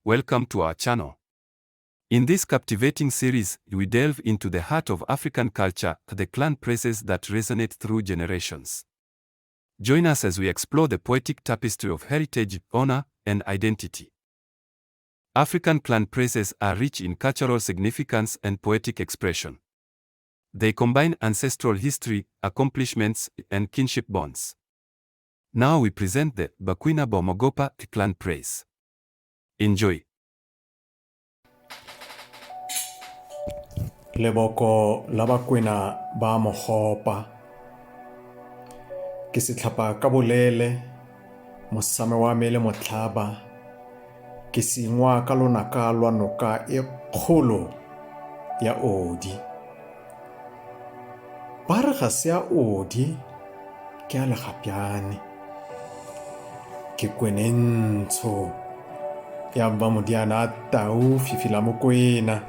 Welcome to our channel. In this captivating series, we delve into the heart of African culture, the clan praises that resonate through generations. Join us as we explore the poetic tapestry of heritage, honor, and identity. African clan praises are rich in cultural significance and poetic expression. They combine ancestral history, accomplishments, and kinship bonds. Now we present the Bakwena Ba Mogopa clan praise. Enjoy. Leboko la Bakwena ba Mogopa. Ke setlhapa ka bolele, mosame wa me le motlhaba, ke sengwa ka lonaka lwa noka e kgolo ya Odi. Ba re ga se ya Odi, ke ya Legapjane. Ke kwene ntsho ya Mmamodiana a tau fifi la Mokwena.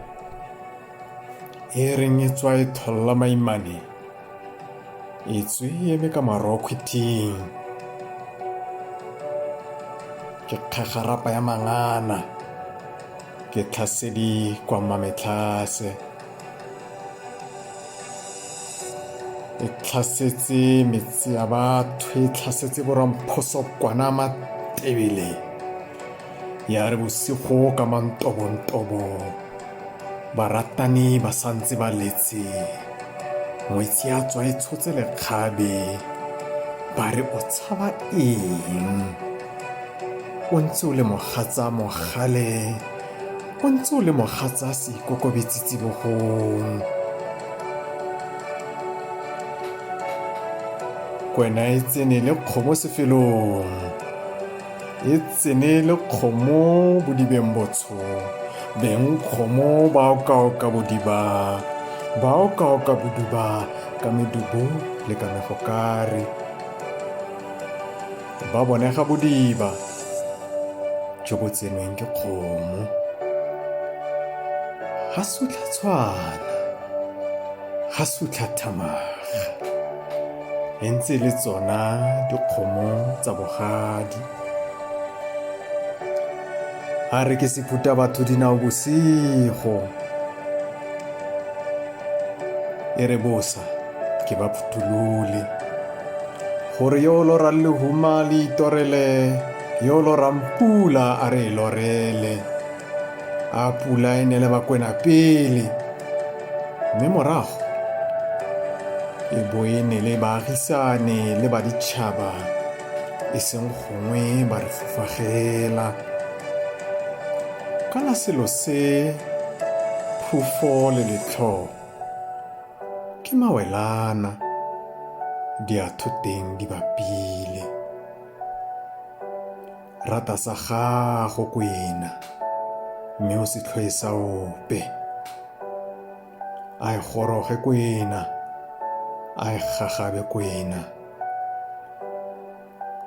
E reng e tswa e tholla maimane, e tswe e eme ka marokhwiting. Ke kgagarapa ya mangana, ke tlhasedi kwa Mmametlhase. E tlhasetse metse ya batho, e tlhasetse boramphosokwana Matebele. Ya re bosigo ka mantobontobo, baratani ba santse ba letse. Ngwetsi ya tswa e tshotse lekgabe, ba re o tshaba eng? O ntse o le mogatsa mogale, o ntse o le mogatsa seikokobetsi tsibogong. Kwena e tsene le kgomo sefelong, e tsene le kgomo bodibeng botsho, beng kgomo ba okaoka bodiba, ba okaoka boduba ka medubo le ka megokare. Ba bonega bodiba jo bo tsenweng ke kgomo. Ga sutlha tshwana, ga sutlha thamaga. E ntse e le tsona dikgomo tsa bogadi. A re ke sephuta batho dinao bosigo. E re bosa ke ba phutholole. Gore yo o lorang lehuma le itorele, yo o lorang pula a re e lorele. A pula e nele Bakwena pele, mme morago e bo e nele baagisane le baditšhaba, e seng gongwe ba re fufagela. Kana selo se, phufo le letlhoo, ke mawelana, di ya thoteng di bapile. Rata sa gago Kwena, mme o se tlhoe sa ope. A e goroge Kwena, a e gagabe Kwena.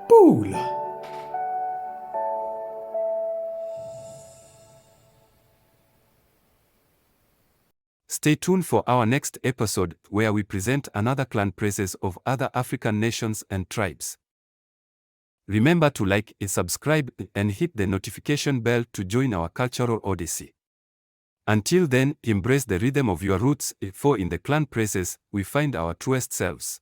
Pula! Stay tuned for our next episode where we present another clan praises of other African nations and tribes. Remember to like, subscribe, and hit the notification bell to join our cultural odyssey. Until then, embrace the rhythm of your roots, for in the clan praises, we find our truest selves.